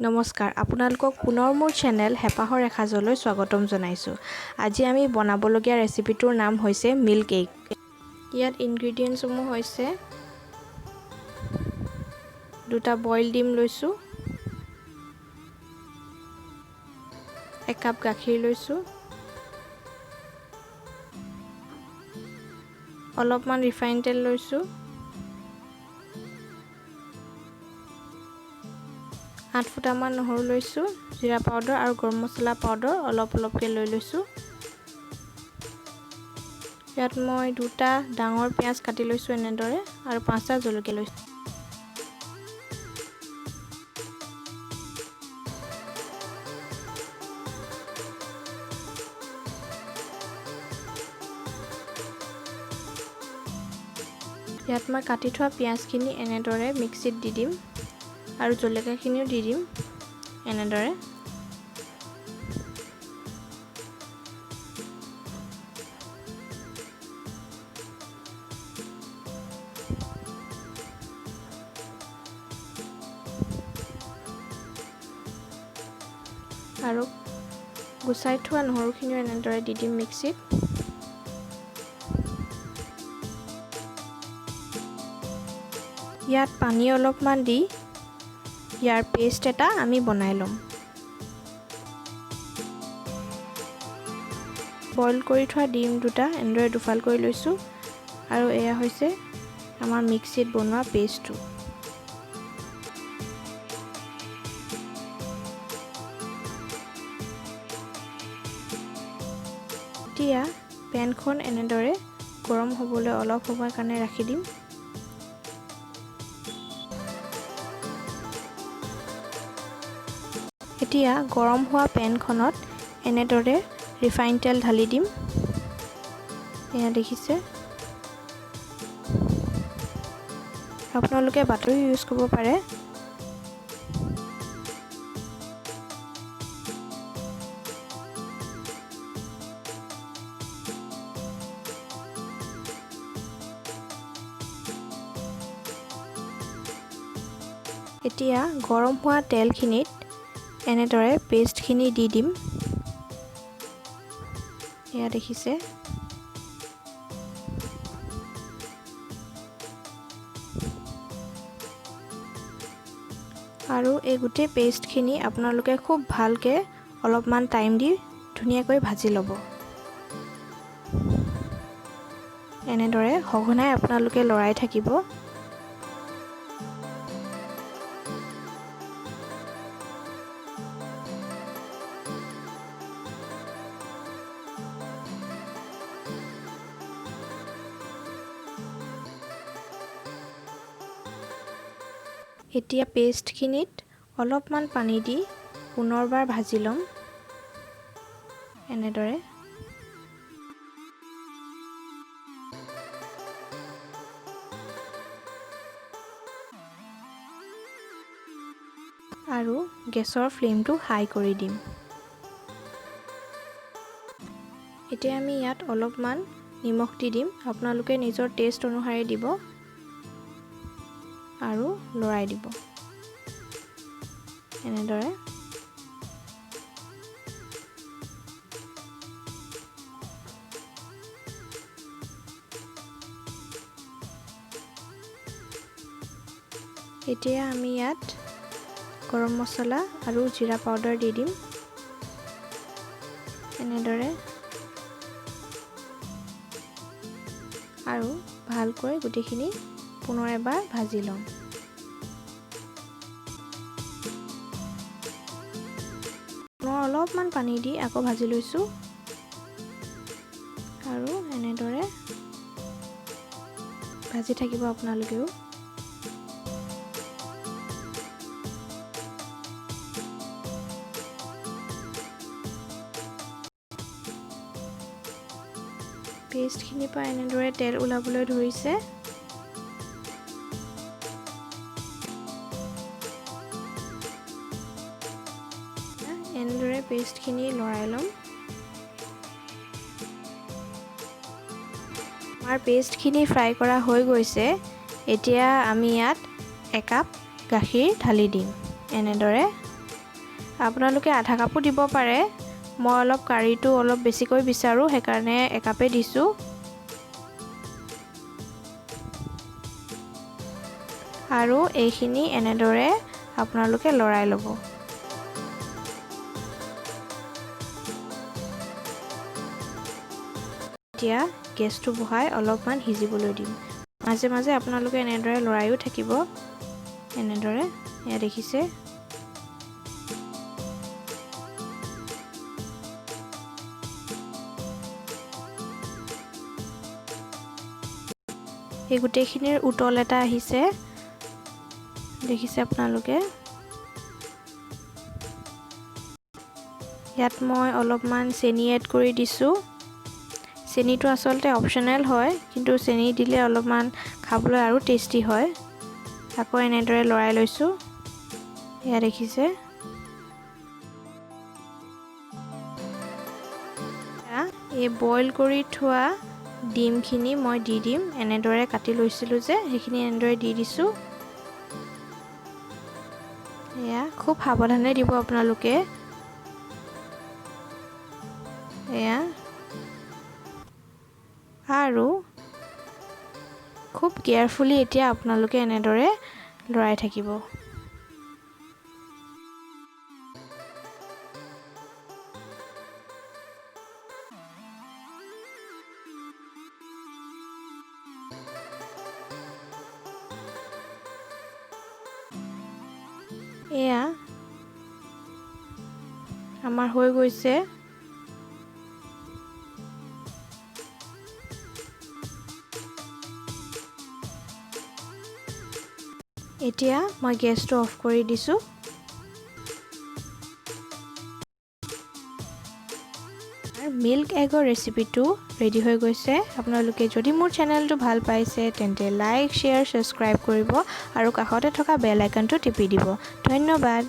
নমস্কাৰ, আপোনালোকক পুনৰ মোৰ চেনেল হেঁপাহৰ এসাঁজলৈ স্বাগতম জনাইছোঁ। আজি আমি বনাবলগীয়া ৰেচিপিটোৰ নাম হৈছে মিল্ক এগ। ইয়াত ইনগ্ৰিডিয়েণ্টছসমূহ হৈছে দুটা বইল ডিম লৈছোঁ, একাপ গাখীৰ লৈছোঁ, অলপমান ৰিফাইন তেল লৈছোঁ, 8 ফুটামান নহৰু লৈছোঁ, জিৰা পাউডাৰ আৰু গৰম মছলা পাউডাৰ অলপ অলপকৈ লৈ লৈছোঁ। ইয়াত মই দুটা ডাঙৰ পিঁয়াজ কাটি লৈছোঁ এনেদৰে আৰু 5টা জলকীয়া লৈছোঁ। ইয়াত মই কাটি থোৱা পিঁয়াজখিনি এনেদৰে মিক্সিত দি দিম আৰু জলকীয়াখিনিও দি দিম এনেদৰে। আৰু গুচাই থোৱা নহৰুখিনিও এনেদৰে দি দিম মিক্সিত। ইয়াত পানী অলপমান দি ইয়াৰ পেষ্ট এটা আমি বনাই ল'ম। বইল কৰি থোৱা ডিম দুটা এনেদৰে দুফাল কৰি লৈছোঁ আৰু এয়া হৈছে আমাৰ মিক্সিত বনোৱা পেষ্টটো। এতিয়া পেনখন এনেদৰে গৰম হ'বলৈ অলপ সময়ৰ কাৰণে ৰাখি দিম। এতিয়া গৰম হোৱা পেনখনত এনেদৰে ৰিফাইন তেল ঢালি দিম। এয়া দেখিছে, আপোনালোকে বাটাৰো ইউজ কৰিব পাৰে। এতিয়া গৰম হোৱা তেলখিনিত এনেদৰে পেষ্টখিনি দি দিম। এয়া দেখিছে, আৰু এই গোটেই পেষ্টখিনি আপোনালোকে খুব ভালকৈ অলপমান টাইম দি ধুনীয়াকৈ ভাজি ল'ব। এনেদৰে সঘনাই আপোনালোকে লৰাই থাকিব। এতিয়া পেষ্টখিনিত অলপমান পানী দি পুনৰবাৰ ভাজি ল'ম এনেদৰে। আৰু গেছৰ ফ্লেমটো হাই কৰি দিম। এতিয়া আমি ইয়াত অলপমান নিমখ দি দিম, আপোনালোকে নিজৰ টেষ্ট অনুসাৰে দিব আৰু লৰাই দিব এনেদৰে। এতিয়া আমি ইয়াত গৰম মছলা আৰু জিৰা পাউডাৰ দি দিম এনেদৰে আৰু ভালকৈ গোটেইখিনি পুনৰ এবাৰ ভাজি ল'ম। পুনৰ অলপমান পানী দি আকৌ ভাজি লৈছোঁ আৰু এনেদৰে ভাজি থাকিব আপোনালোকেও। পেষ্টখিনিৰ পৰা এনেদৰে তেল ওলাবলৈ ধৰিছে। এনেদৰে পেষ্টখিনি লৰাই ল'ম। আমাৰ পেষ্টখিনি ফ্ৰাই কৰা হৈ গৈছে। এতিয়া আমি ইয়াত একাপ গাখীৰ ঢালি দিম এনেদৰে। আপোনালোকে আধা কাপো দিব পাৰে। মই অলপ কাৰীটো অলপ বেছিকৈ বিচাৰোঁ, সেইকাৰণে একাপেই দিছোঁ। আৰু এইখিনি এনেদৰে আপোনালোকে লৰাই ল'ব। এতিয়া গেছটো বহাই অলপমান সিজিবলৈ দিম। মাজে মাজে আপোনালোকে এনেদৰে লৰায়ো থাকিব, এনেদৰে। এয়া দেখিছে, এই গোটেইখিনিৰ উতল এটা আহিছে, দেখিছে আপোনালোকে। ইয়াত মই অলপমান চেনি এড কৰি দিছোঁ। চেনিটো আচলতে অপশ্যনেল হয়, কিন্তু চেনি দিলে অলপমান খাবলৈ আৰু টেষ্টি হয়। আকৌ এনেদৰে লৰাই লৈছোঁ। এয়া দেখিছে, এই বইল কৰি থোৱা ডিমখিনি মই দি দিম। এনেদৰে কাটি লৈছিলোঁ যে, সেইখিনি এনেদৰে দি দিছোঁ। এয়া খুব সাৱধানে দিব আপোনালোকে। এয়া আৰু খুব কেয়াৰফুলি এতিয়া আপোনালোকে এনেদৰে লৰাই থাকিব। এয়া আমাৰ হৈ গৈছে। এতিয়া মই গেছটো অফ কৰি দিছোঁ। মিল্ক এগৰ ৰেচিপিটো ৰেডি হৈ গৈছে। আপোনালোকে যদি মোৰ চেনেলটো ভাল পাইছে, তেন্তে লাইক, শ্বেয়াৰ, ছাবস্ক্ৰাইব কৰিব আৰু কাষতে থকা বেল আইকনটো টিপি দিব। ধন্যবাদ।